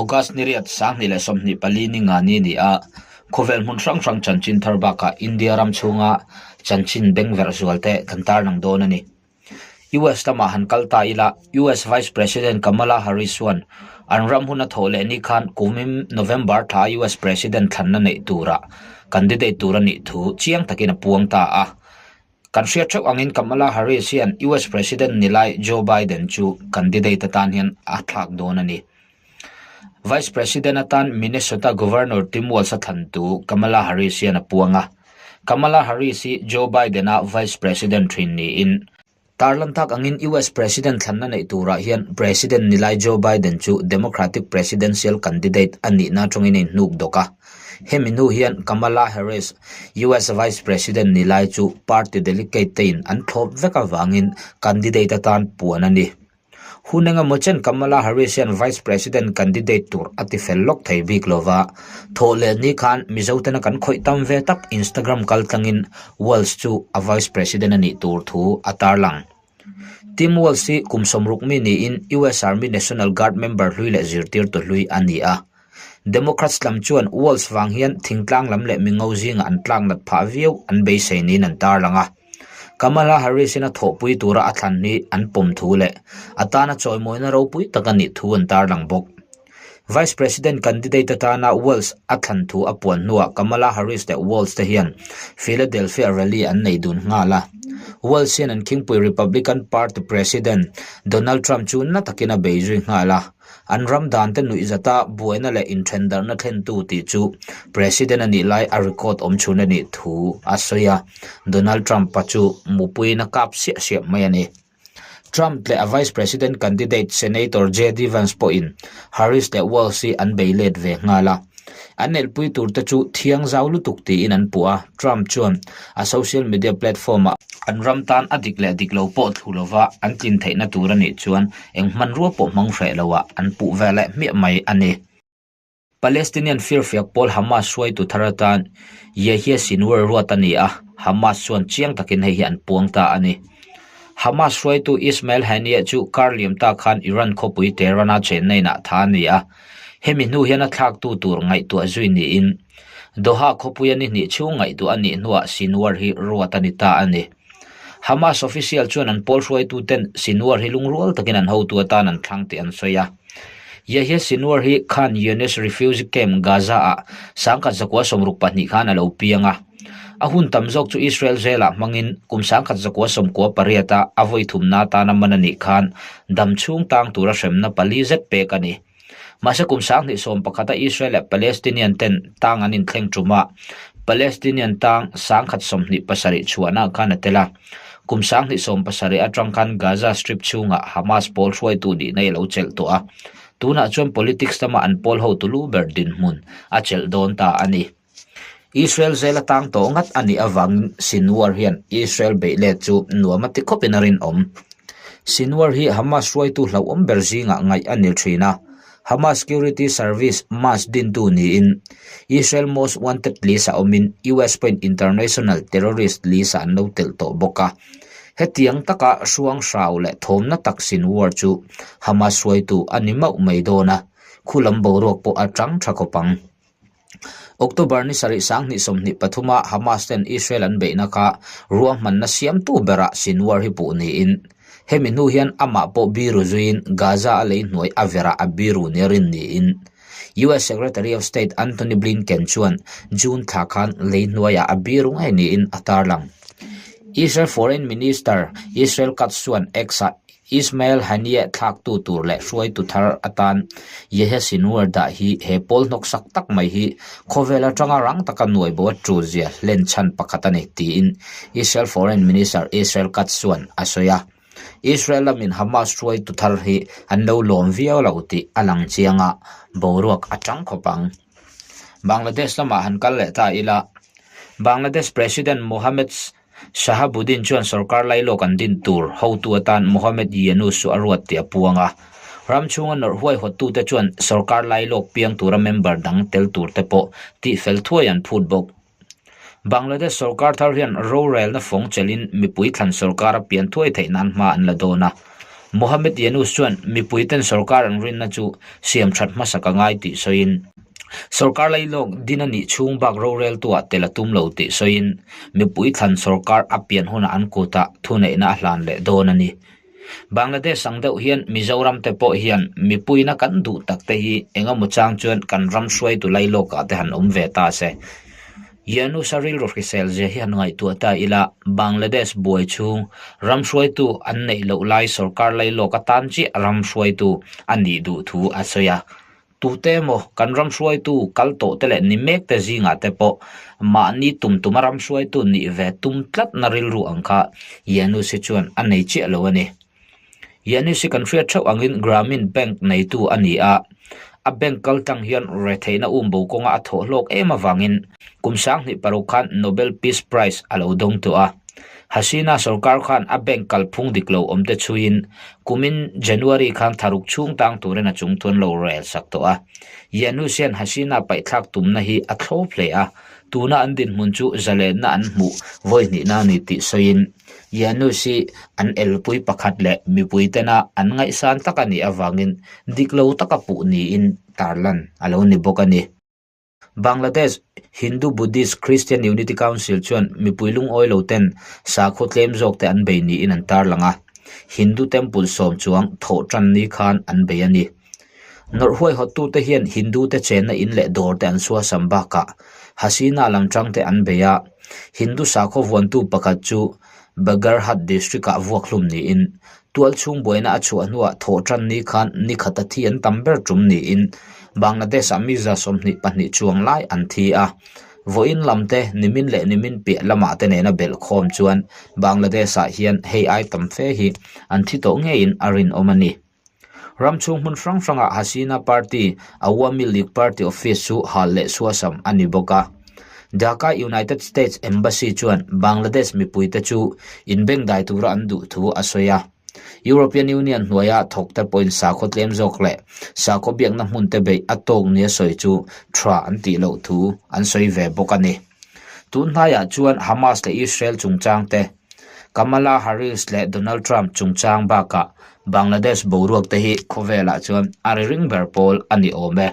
August ni riat 2024 ni nga ni ni a, khawvel hmun hrang hrang chanchin thar bakah India ram chhunga chanchin bengverh zual te kan tarlang dawn a ni. US lamah han kal ta ila, US Vice President Kamala Harris chuan an ram hun a thawh leh ni khan kumin November thla US President thlanna neih tura candidate tur a nih thu chiang takin a puang ta a. Kan hriat theuh angin Kamala Harris hian US President ni lai Joe Biden chu candidate atan hian a thlak dawn a ni. Vice President atan Minnesota Governor Tim Walz a thlan tu Kamala Harris hian a puang a. Kamala Harris hi Joe Biden-a Vice President thin niin, tarlan tak angin US President thlanna neih turah hian President ni lai Joe Biden chu Democratic presidential candidate a nihna atangin a inhnuk dawk a. Hemi hnu hian Kamala Harris, US Vice President ni lai chu party delegate tein an thlawp vek avangin candidate atan puan a ni. Hun engemaw chen Kamala Harris hian Vice President candidate tur a ti fel lawk thei bik lo va, thawh leh ni khan Mizo tena kan khawih tam ve tak Instagram kal tlangin Walz chu a Vice President a nih tur thu a tarlang. Tim Walz hi kum 60 mi niin US Army National Guard member hlui leh zirtirtu hlui a ni a. Democrats lam chuan Walz vang hian thingtlang lam leh mingo zingah an tlak nat phah viau an beisei niin an tarlang a. Kamala Harris-in a thawhpui tura a thlan hi an pawm thu leh a tana chawimawina ropui tak a nih thu an tarlang bawk. Vice President candidate atana Walz a thlan thu a puan hnuah Kamala Harris leh Walz te hian Philadelphia rally an nei dun nghal a. Walz hian an khingpui Republican Party President Donald Trump chu na takin a bei zui nghal a. An ram dan te nuih zata buaina leh inthendarhna thlentu tih chu President a nih lai a record awm chhun a nih thu a sawi a, Donald Trump-a chu mupuiin a kap siah siah mai a ni. Trump leh a Vice President candidate Senator JD Vance pawhin Harris leh Walz hi an bei let ve nghal a. An elpui tur te chu thiang zau lutuk tiin an puh a, Trump chuan a social media platform-ah an ram tan a dik leh dik lo pawh thlu lova an tlin theihna tur a nih chuan eng hmanrua pawh hmang hreh loah an puh ve leh hmiah mai a ni. Palestinian firfiak pawl Hamas hruaitu thar atan Yehya Sinwar ruat a ni a, Hamas chuan chiang takin hei hi an puang ta a ni. Hamas hruaitu Ismail Haniyeh chu kar liam ta khan Iran khawpui Tehran-a chenna inah tha a ni a, Hemi hnu hian a thlaktu tur ngaihtuah zui niin Doha khawpuia ni hnih chhung ngaihtuah a nih hnuah Sinwar hi ruat a ni ta a ni. Hamas official chuan an pawl hruaituten Sinwar hi lungrual takin an hotu atan an thlang tih an sawi a. Yahya Sinwar hi Khan Younis refugee camp Gaza-ah 1962 khan a lo piang a. A hun tam zawk chu Israel zelah hmangin kum 1998-a a vawi thumna atana man a nih khan dam chhung tang tura hremna pali zet pek a ni. Mahse kum 2011-a Israel leh Palestinian ten tang an inthleng tum a, Palestinian tang 1027 chhuahna khan a tel a. Kum 2017 atang khan Gaza Strip chhungah Hamas pawl hruaitu nihna i lo chelh tawh a, tunah chuan politics lama an pawl hotu lu ber dinhmun a chelh dawn ta a ni. Israel zel a tang tawh ngat a nih avangin Sinwar hian Israel beih let chu nuam a ti khawpin a rinawm. Sinwar hi Hamas hruaitu hlauhawm ber zingah ngaih a ni thin a, Hamas Security Service, mas, dintu niin Israel Most Wanted list-ah awmin US pawhin International Terrorist list-ah an lo telh tawh bawk a. Hetiang taka hruang hrau leh thawmna tak Sinwar chu Hamas hruaitu a ni mauh mai dawn a, khulam boruak pawh a tang tha khawp ang. October ni sarih 2023 a Hamas ten Israel an beihna kha ruahmanna siamtu berah Sinwar hi puh niin hemi hnu hian amah pawh biru zuiin Gaza a lei hnuai a verah a biru nia rin niin US Secretary of State Antony Blinken chuan June thla khan lei hnuaiah a biru ngei niin a tarlang. Israel Foreign Minister Israel Katz chuan X-ah Ismail Haniyeh thlaktu tur leh hruaitu thar atan Yahya Sinwar dah hi he pawl hnawksak tak mai hi khawvel atanga rang taka nuai bo a tul zia hlen chhan pakhat a ni, tiin Israel Foreign Minister Israel Katz chuan a sawi a. Israel lamin Hamas hruaitu thar hi an lo lawm viau lo tih a lang chiang a, boruak a tang khawp ang. Bangladesh lamah han kal leh ta ila, Bangladesh President Mohammed Shahabuddin chuan sorkar lailawk an din tur hotu atan Mohammed Yunus chu a ruat tih a puang a. Ram chhunga nawrh huaihawttute chuan sorkar lailawk piang tura member dang tel turte pawh tihfel thuai an phut bawk. Bangladesh sorkar thar hian rorelna fawng chelhin mipui thlan sorkar a pian thuai theih nan hma an la dawn a. Mohammed Yunus chuan mipuiten sorkar an rinna chu siam that hmasak a ngai tih sawiin, sorkar lailawk din a nih chhung bak roreltuah tel a tum lo tih sawiin, mipui thlan sorkar a pian hunah an kutah thuneihna a hlan leh dawn a ni. Bangladesh ang deuh hian Mizoram te pawh hian mipuina kan duh tak te hi engemaw chang chuan kan ram hruaitu lailawkah te han awm ve ta se. Yunus-a rilru hrisel zia hi han ngaihtuah ta ila, Bangladesh buai chhung ram hruaitu an neih loh lai sorkar lailawk atan chiah ram hruaitu a nih duh thu a sawi a. Tute emaw kan ram hruaitu kal tawh te leh ni mek te zingah te pawh mahni tum tuma ram hruaitu nih ve tum tlatna rilru ang kha Yunus hi chuan a nei chiah lo a ni. Yunus hi kan hriat theuh angin Grameen Bank neitu a ni a, a bank kal tang hian retheihna umbo kawnga a thawh hlawk em avangin kum 2006 khan Nobel Peace Prize a lo dawng tawh a. Hasina sorkar khan a bank kalphung dik lo awm te chhuiin kumin January khan tharuk chhung tang turin a chungthu an lo rel sak tawh a. Yunus hian Hasina paihthlak tumna hi a thlawp hle a, tuna an dinhmun chu zalenna an hmuh vawi hnihna a ni tih sawiin Yunus hi an elpui pakhat leh mipui tena an ngaihsan tak a nih avangin dik lo taka puh niin tarlan a lo ni bawk a ni. Bangladesh Hindu Buddhist Christian Unity Council chuan mipui lungawi lo ten sakhaw tlem zawk te an bei niin an tarlang a, Hindu temple sawm chuang thawh tan ni khan an bei a ni. Nawrh huaihawttu te hian Hindu te chenna in leh dawr te an suasam bakah Hasina lam tang te an bei a, Hindu sakhaw vuantu pakhat chu Bagerhat district ah vuak hlum niin Tualchhung buaina a chhuah hnuah thawh tan ni khan ni khata thi an tam ber tum niin Bangladesh-ah mi 22 chuang lai an thi a. Vawiin lam te, nimin leh nimin piah lamah te nena belh khawm chuan Bangladesh-ah hian hei ai tam fe hi an thi tawh ngeiin a rinawm a ni. Ram chhung hmun hrang hrangah Hasina Party, Awami League Party office chu hal leh suasam a ni bawk a. Dhaka United States Embassy chuan Bangladesh mipuite chu inbengdai tura an duh thu a sawi a. European Union hnuaia thawkte pawhin sakhaw tlem zawk leh sakhaw biakna hmunte beih a tawk nia sawi chu tha an tih loh thu an sawi ve bawk a ni. Tun hnaiah chuan Hamas leh Israel chungchang te, Kamala Harris leh Donald Trump chungchang bakah Bangladesh boruak te hi khawvelah chuan a ri ring ber pawl a ni awm e.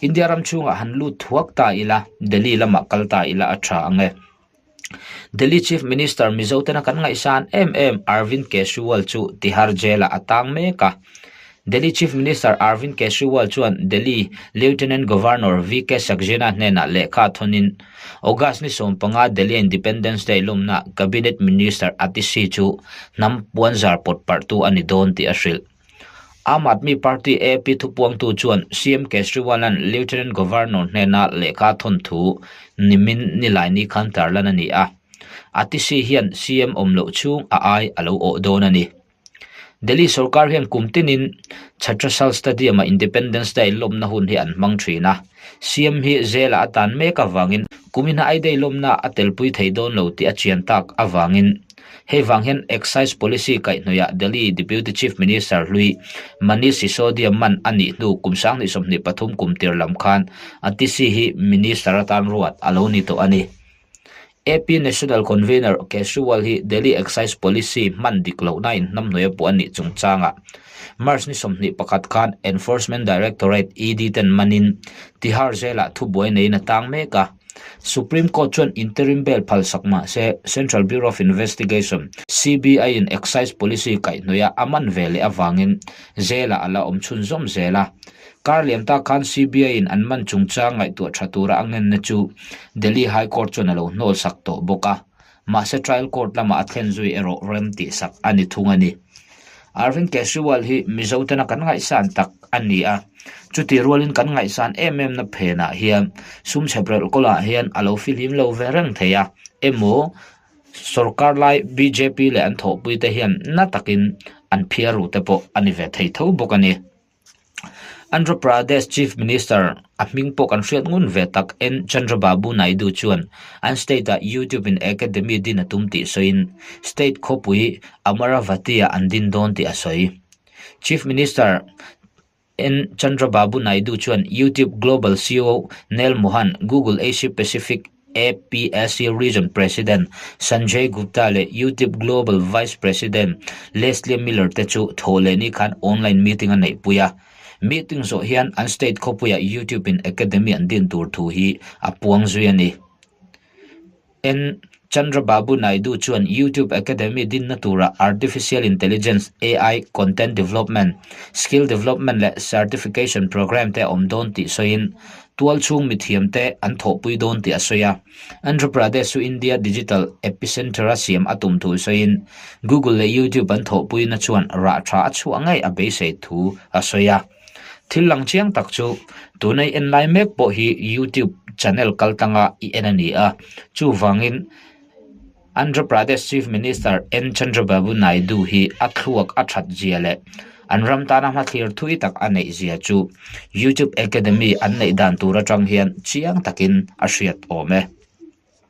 India ram chhungah han lut thuak ta ila, Delhi lamah kal ta ila a tha ang e. Delhi Chief Minister Mizo tena kan ngaihsan em em Arvind Kejriwal chu Tihar Jail-ah a tang mek a. Delhi Chief Minister Arvind Kejriwal chuan Delhi Lieutenant Governor VK Saxena hnenah lehkha thawnin August ni 15 Delhi Independence Day lawmna Cabinet Minister Atishi chu hnam puanzar pawt parhtu a ni dawn tih a hrilh. Aam Aadmi Party, AAP, thupuangtu chuan CM Kejriwal-a'n Lieutenant Governor hnena lehkha thawn thu nimin Nilaini khan tarlan a ni a. Atishi hian CM awm loh chhung a ai a lo awh dawn a ni. Delhi sorkar hian kum tinin Chhatrasal Stadium-a Independence Day lawmna hun hi an hmang thin a. CM hi jail-ah a tan mek avangin kumin a I-Day lawmna a telpui thei dawn lo tih a chian tak avangin Hei vang hian Excise Policy kaihhnawihah Delhi Deputy Chief Minister hlui Manish Sisodia man a nih hnu kum 2023 kum tir lam khan Atishi hi Minister atan ruat a lo ni tawh a ni. AP National Convener Kejriwal hi Delhi Excise Policy hman dik lohna inhnamhnawih a puh a nih chungchangah March ni 21 khan Enforcement Directorate, ED, ten manin Tihar Jail-ah thubuai neiin a tang mek a. Supreme Court chuan interim bail phalsak mah se Central Bureau of Investigation, CBI, in excise policy kaihhnawih a a man ve leh avangin jail-ah a la awm chhunzawm zel a. Kar liam ta khan CBI in an man chungchang ngaihtuah tha tura a ngenna chu Delhi High Court chuan a lo hnawlsak tawh bawk a. Mahse trial court lamah a thlen zui erawh rem tihsak a ni thung a ni. Arvind Kejriwal hi Mizo tena kan ngaihsan tak a ni a, chutih rualin kan ngaihsan em em na phenah hian sum chheprelh kawlah hian a lo fihlim lo ve reng thei a, emaw sorkar lai bjp leh an thawhpuite hian na takin an phiar ru te pawh a ni ve thei tho bawk a ni. Andhra Pradesh Chief Minister a hming pawh kan hriat ngun ve tak N Chandrababu Naidu chuan an state-ah YouTube in academy din a tum tih sawiin state khawpui Amaravati-ah an din dawn tih a sawi. Chief Minister N Chandrababu Naidu chuan YouTube Global ceo Neil Mohan, Google Asia Pacific. APSC Region President Sanjay Gupta leh YouTube Global Vice President Leslie Miller te chu thawhlehni khan online meeting a neihpui a. Meeting zawh hian an state khawpuiah YouTube in academy an din tur thu hi a puang zui a ni. N. Chandrababu Naidu chuan YouTube Academy dinna tura Artificial Intelligence, AI, Content Development, Skill Development leh Certification Programme te a awm dawn tih sawiin, tualchhung mithiamte an thawhpui dawn tih a sawi a. Andhra Pradesh chu India Digital Epicentre-a siam a tum thu sawiin, Google leh YouTube an thawhpuina chuan rah tha a chhuah ngei a beisei thu a sawi a. Thil lang chiang tak chu tuna i en lai mek pawh hi YouTube channel kal tanga i en a ni a, chuvangin Andhra Pradesh Chief Minister N Chandrababu Naidu hi a thluak a that zia leh an ram tana hmathlir thui tak a neih zia chu YouTube Academy an neih dan tur atang hian chiang takin a hriat awm e.